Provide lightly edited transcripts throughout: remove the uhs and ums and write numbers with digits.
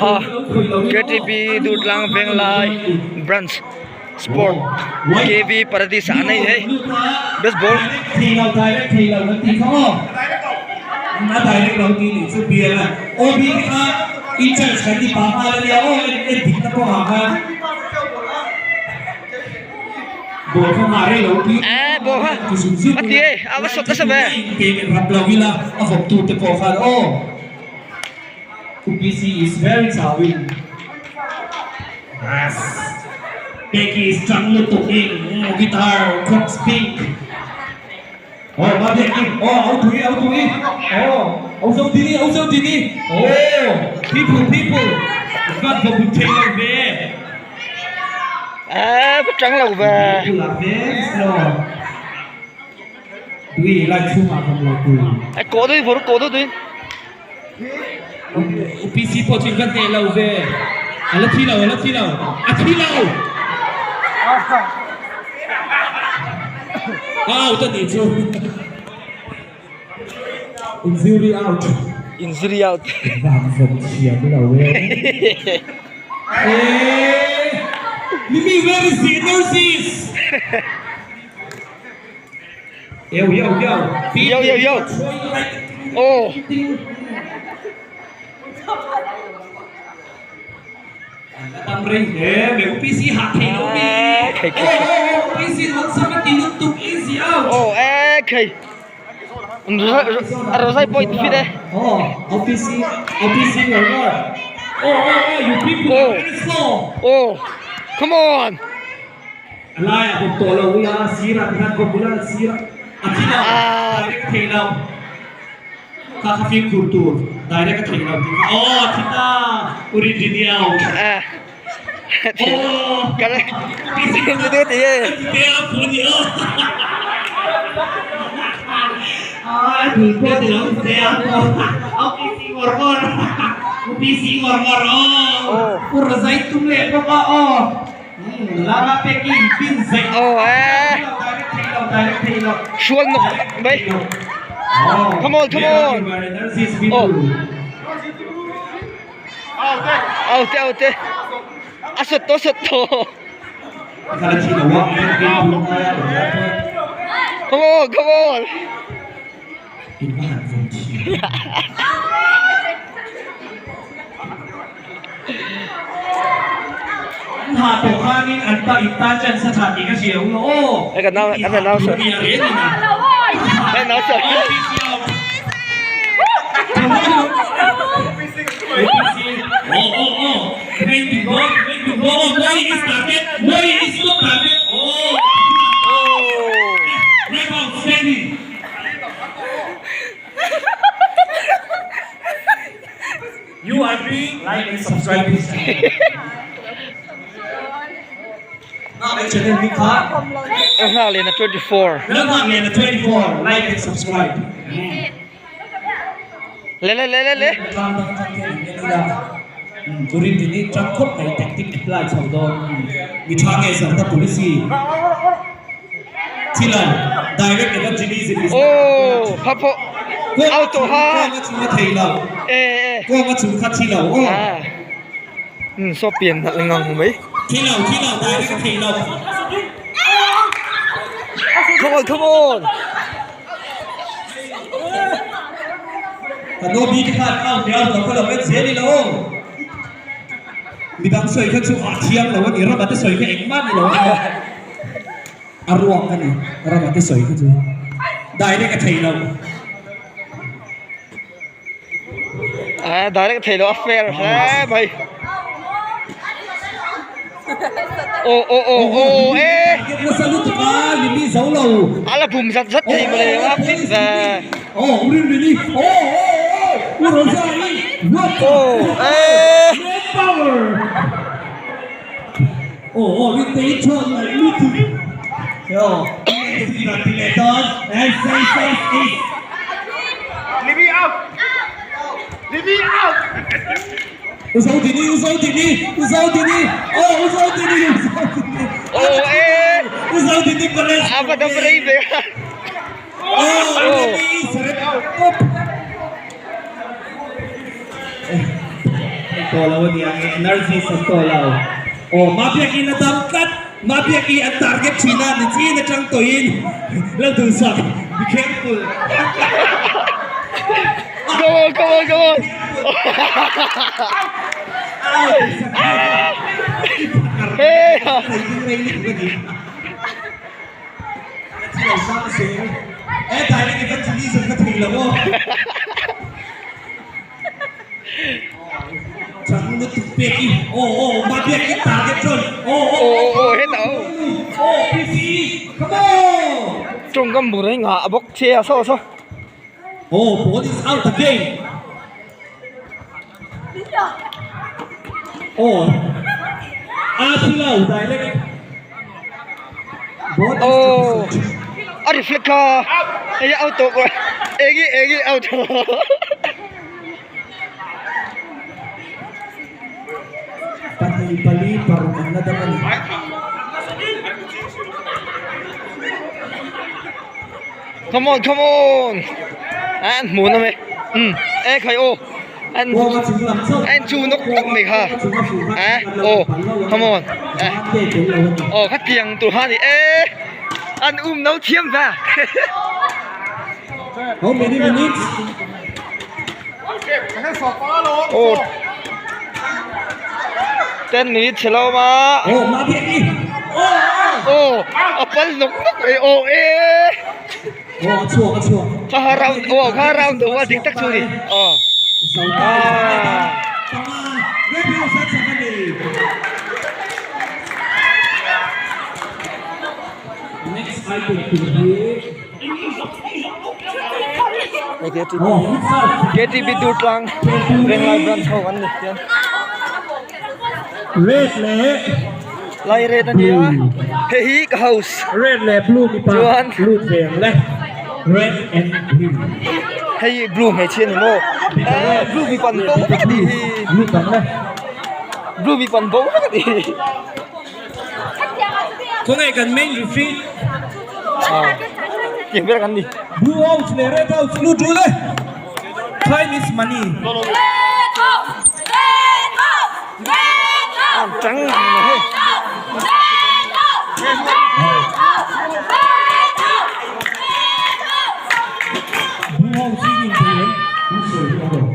Kha KTP Durtlang Venglai Branch Sport KV Paradise ah an nei hei baseball. Eh ball kha a ti e a va sawt nasa ve. UPC is very chauin Yes Peki is chang lutuk in guitar crocs pink Oh ma Peki oh au tui au tui oh au zo dini au zo dini oh people people vat va bu thei lo ve Eh va chang lo ve People are very slow Tui lai chhungah kan lo tu Eh kawh deuh vawr kawh deuh tui. UPC pawh chu in va hneh lo ve. A la thi lo, a la thi lo, a thi lo! A out a nih chu. Injury out. Injury out. Van vawm thiam lo e. Eh! Mimi, where is the nurses? Yo yo yo. Yo yo yo. Oh. Tam rei hle me UPC hah thei lo mi. Khei khei. UPC an sam a ti lutuk easy out. Oh eh khei. Rozai point fit e. Oh UPC UPC ngor ngor. Oh oh oh you people are very slow. Oh come on. A laiah bawp tawh lo ula, sirah ti khan bawp ula, sirah a thi lo, direct a thei lo, kha kha fimkhur tur, direct a thei lo tih kha, aw a thi ta, u rin rin i out, aw ti te a phu a ni aw, a thul pawh ti lo ti te a phu, a PC ngawr ngawr, u PC ngawr ngawr aw, u Razai tum leh bawk a aw. Lama pek in pin zeih. Oh eh. Hrual nok mai. Come on, come on. Oh. Out out. A sut to sut to. Come on, come on. An hah tawh khanin an ta in tan chance a tha tih ka hria u aw. Hei kan nau kan nau sawi. Hei nau sawi. Oh oh oh. You are being like and subscribe this channel. Ngak channel hi kha. Ngak lena 24. Ngak lena 24 like and subscribe. Le le le le le. Turin tini tang khawp mai tactic apply chho dawn. Mi tha nge zarda policy. Thilo direct evangelism is Oh, pha pho. Auto ha. Kawng a chung a thei lo. Eh eh. Kawng a chung kha thilo aw. Ah. Um so pian nalh ngang mai. Thilo thilo direct a thei lo. Come on, come on. Kan aw bik khan out leh out lo kha lo en zel ila aw. Midang sawi kha chu a thiang lo a ni, Rama te sawi kha engmah ni lo a ni. A ruak a ni, Rama te sawi kha chu direct a thei lo. A direct a thei lo, a fair hle mai. Aw aw aw aw e. Nasa lutuk a, Lily zo lo. A la bum zat zat thei mawle, a fit ve. Aw u Rin Rini, aw aw aw u Rosa i, what Aw e. Man power. Aw aw Rin te i chuan ngaih lutuk. Aw ti leh dawn, S S S S. Lily out! Lily out! U Zodini, U Zodini, U Zodini, aw U Zodini, U Zodini. Aw e. U Zodini college. A va dam rei ve. Aw tawh lo a nia nge energy sat tawh lo. Aw Mabiaki na dam tlat, Mabiaki an target thin a ni chin atang tawhin lo duhsak, be careful. Come on, come on, come on. Hey. Aw aw hetah aw tawngkam bur hi nghah bawk che a saw saw. Aw a reflect kha hei out tawh enge enge out. Pahnih pali paruk an la dam a ni. Come on come on an hmu na mai um e khai aw an an chu nawk nawk mai kha a aw come on aw khatiang tur kha ni e an um no thiam va. How many minutes? Aw 10 minutes chhe lo ma aw a pal nawk nawk mai aw e kha ha round aw kha round deuh a dik tak chu ni aw ah. Next item tur hi KTB Durtlang Venglai branch ho an ni hian Red leh lai red a nia hei hi ka house Red leh blue mipa chuan lut ve ang le Red and blue hei blue hmeichhia ni maw eh blue mipa an bo vek a nih hi lut ang le blue mipa an bo vek a nih hi. Khawnge kan main referee Tiang ber kan ni. Blue house leh red house lut tul e. Time is money. An tang ang mai hei. Blue house hi in thei em?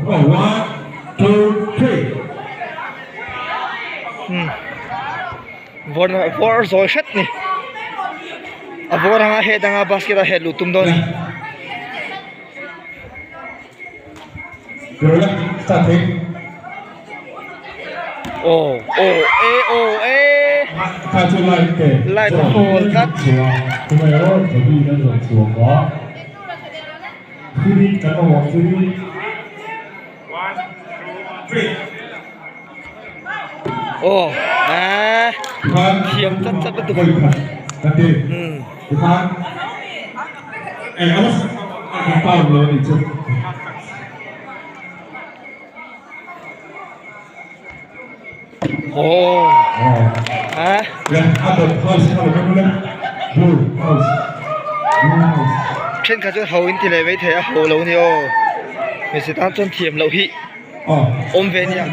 One, two, three. Vawr vawr zawi hret ni a vawr anga het anga basket a het luh tum dawn a ni. Aw aw e aw e light a hawl tlat. Aw ah thiam tlat tlat lutuk umm. Aw ah. Thenkhat chuan ho in ti leh maithei a ho lo a ni aw hmeichhe tan chuan thiam loh hi. Awm ve nia.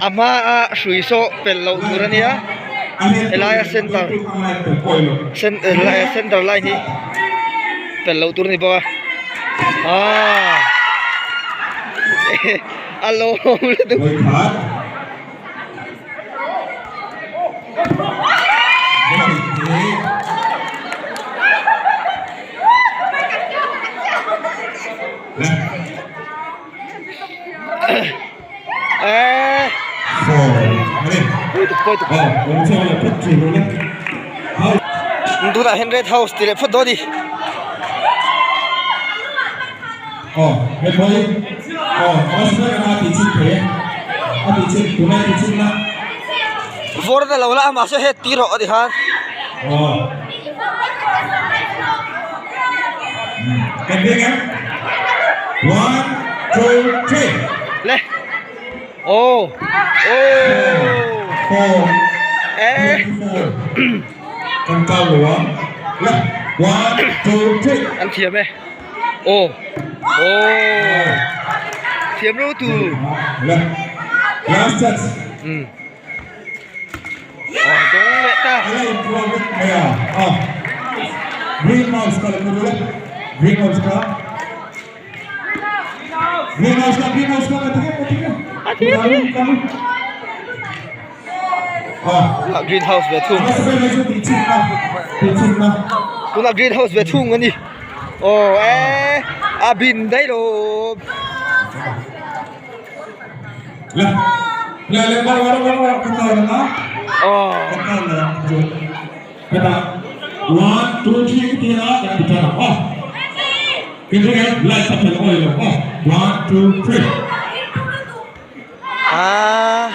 A hma a hrui saw pelh loh tur a nia helaia center center line hi pelh loh tur a ni bawk a aaa a lawm lutuk. Tunah hian red house tih leh phawt dawn a ni. Vawr na lo la a mahse het tih rawh a ti khan. Le aw aw eh. 1 2 3. An thiam e. Aw. Aw. Thiam ro tu. Last chance. Um. Aw dawng leh ta. Ala in puan vek mai a. Aw. Green house ka la pu le. Green house ka. Green house ka green house ka ka tige ka tige. A tige a tige. Aw. Green house ve thung. Tunah green house ve thung a ni. Aw e a bin daih lo. Aw. 1 2 3 ti a kan ti tan aw. 1 2 3. Ah.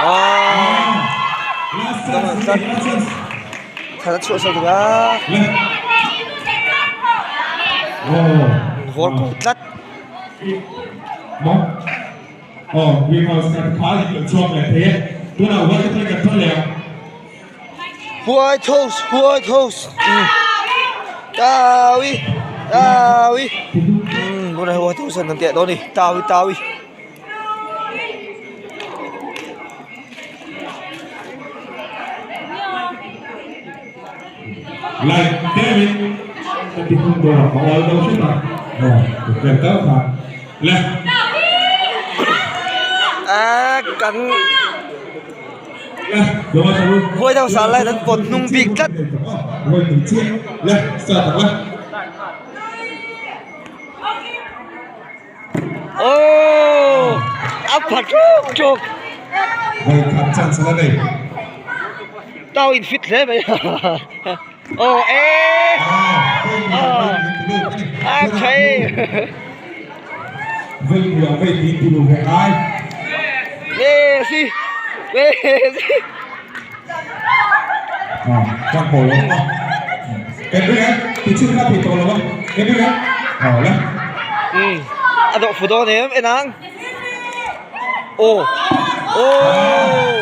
Ah. Thla chhuah sa tuk a. Vawr ko tlat. White House White House Tawi Tawi Tunah hian White House an teh dawn a ni Tawi Tawi. Ah kan. Huai deuh sal lai an pawt hnung bik tlat. Aww a pha ṭuk ṭuk. Tau in fit hle mai aw e a thei. Messi Messi A dawh fu dawn em en ang aw aw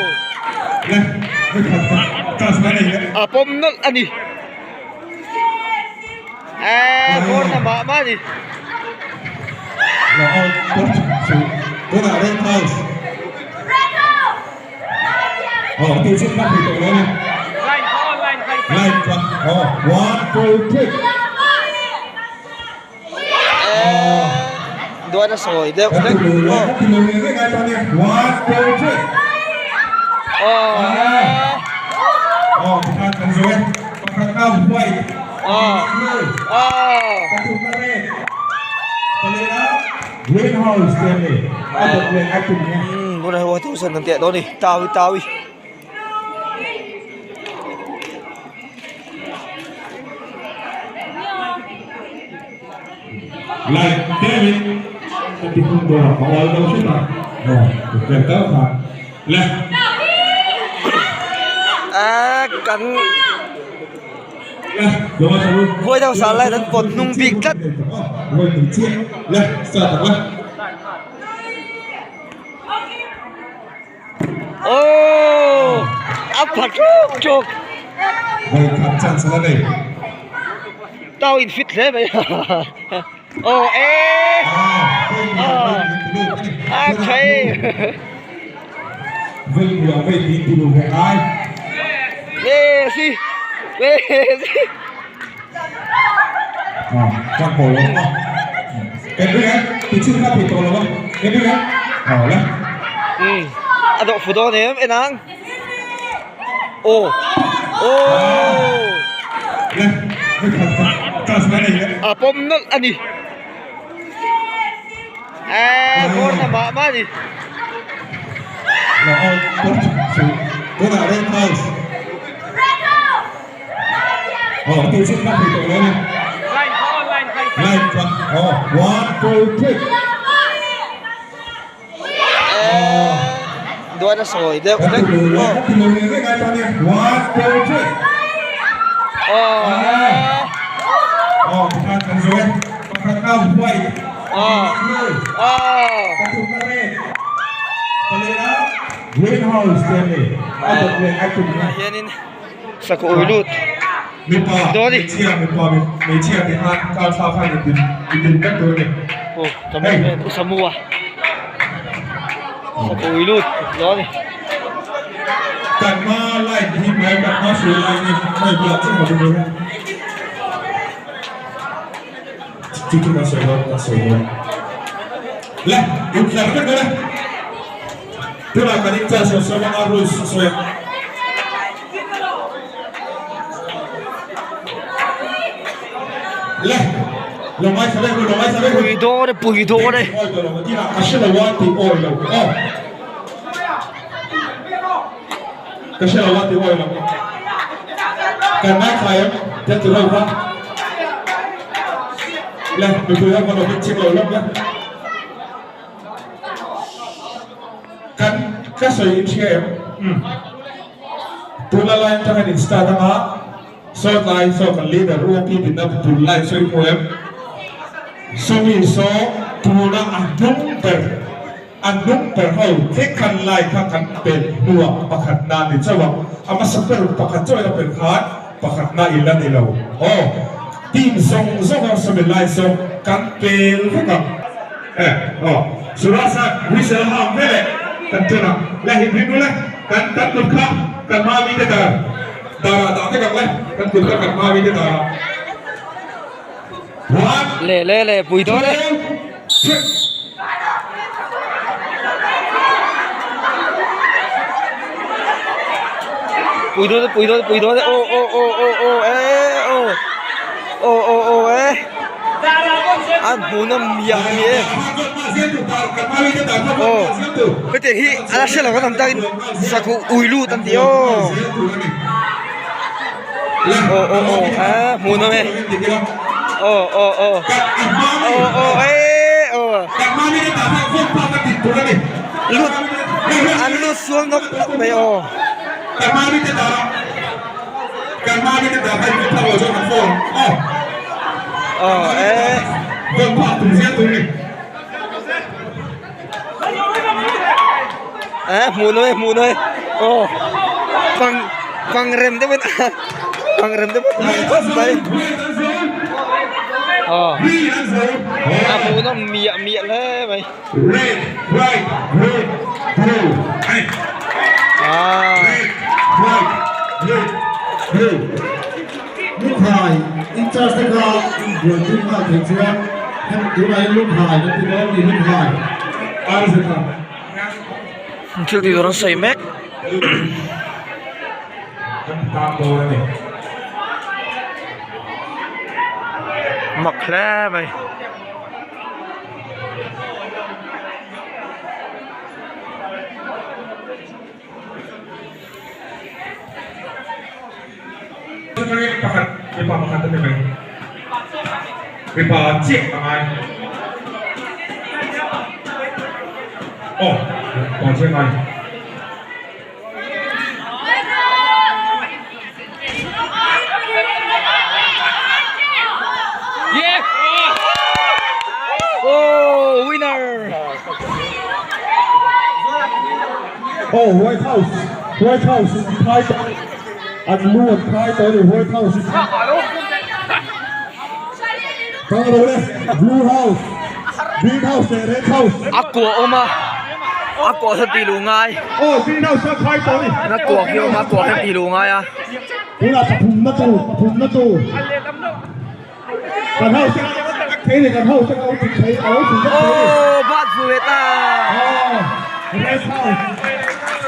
a pawm nawlh a ni eee kawr na mah mah a ni. Duan a sawi deuh hlek aw. Tunah hian tuition an teh dawn a ni tawi tawi. Ah kan huai deuh sal lai an pawt hnung bik tlat. Aww a pha ṭuk ṭuk. Tau in fit hle mai aw e a thei. Messi Messi. A dawh fu dawn em en ang aw aw a pawm nawlh a ni eee kawr na mah mah a ni. Duan a sawi deuh hlek aw. Aw. Aw. Green House te an ni. A dawt leh a tum Tunah hianin sakawh ui lut Mipa, dawn ni. hmeichhia, mipa, hmeichhia tih khan kar thla khan in din in din vek tur a ni. Aw ka hmu em u Samua sakawh ui lut dawn ni. Kan hma line hi mai kan hma hrui line hi hei bulah chiah ka tum a. Chu chu kan sawi dawn kan sawi dawn. Le intlar vek dawn e. Tunah kan in charge lo sawi anga rules a sawi ang. Le lo ngaithla vek ru lo ngaithla vek ru. Pui dawn e pui dawn e. Awi tawh lo matinah ka hre lo a tih awi lo aw. Ka hre lo a tih awi lo. Kan ngaithla em te ti ho kha. Le mipui ho kha lo bik chik lo lawk le. Kan ka sawi in hria em? Umm. Tuna line atang hian in start anga saw tlai saw kan leader UOP dinna bul line saw i hmu em? Sawmi saw tuna a hnung ber a hnung ber ho thekhan lai kha kan pelh hnuah pakhatna ni chauh a, a hmasa ber pakhat chauh ila pelh khan pakhatna i la ni lo. Aw team zawng zawng a sawmi line saw kan pel vek ang. E aw Surasa whistle hang ve leh kan ṭan a, le him him ule kan kan kut kha kan hma mite dar darah dah vek ang le kan kut kha kan hma mite darah one Le le le pui dawn e. Two three. Pui dawn e pui dawn e pui dawn e aw aw aw aw aw e aw aw aw aw e. An hmuhnawm miah miah em aw hetiang hi a la hre lo kan awm takin sakawh ui lut an ti aw aw aw aw a hmuhnawm e aw aw aw aw aw e aw lut an lut sual nawk nawk mai aw. Aw e. E hmuh nawi hmuh nawi aw pang pang rem deuh in pang rem deuh in ang khawp mai aw a hmuh nawm miah miah hle mai. Red, white, red, blue. Ah. Red, white, red, blue. Lunghai in charge te kha inbuaipui nghal thei chuan hemi tunah hian Lunghai kan ti dawn ni Lunghai. Thil tih tur an sawi mek. Kan tan dawn a ni. Mak hle mai. Pakhat mipa pakhat a ni mai mipa chiah a ngai aw mipa chiah a ngai. Yeah! Oh, winner! Oh, White House, White House in phai tawh an lu an phai tawh a ni White House in Kang ro le Blue House, Green House leh Red House. A kuah awm a, a kuah hian tih luh ngai. Aw Green House a phai tawh a ni. A kuah khi awm a, a kuah hian tih luh ngai a. Tunah pathumna tur, pathumna tur. Kan house a thei ni, kan house a lo thik thei, a lo thik vek thei ni. Aw bat fu ve ta. Aw Red House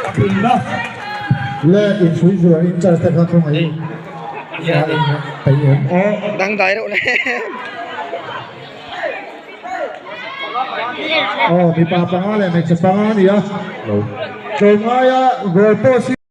pathumna. Le inchhui zuar in charge te kha khawngaih in. Dangdai reuh le. Aw mipa panga leh hmeichhe panga a ni a. Tlawmngaia goal post hi.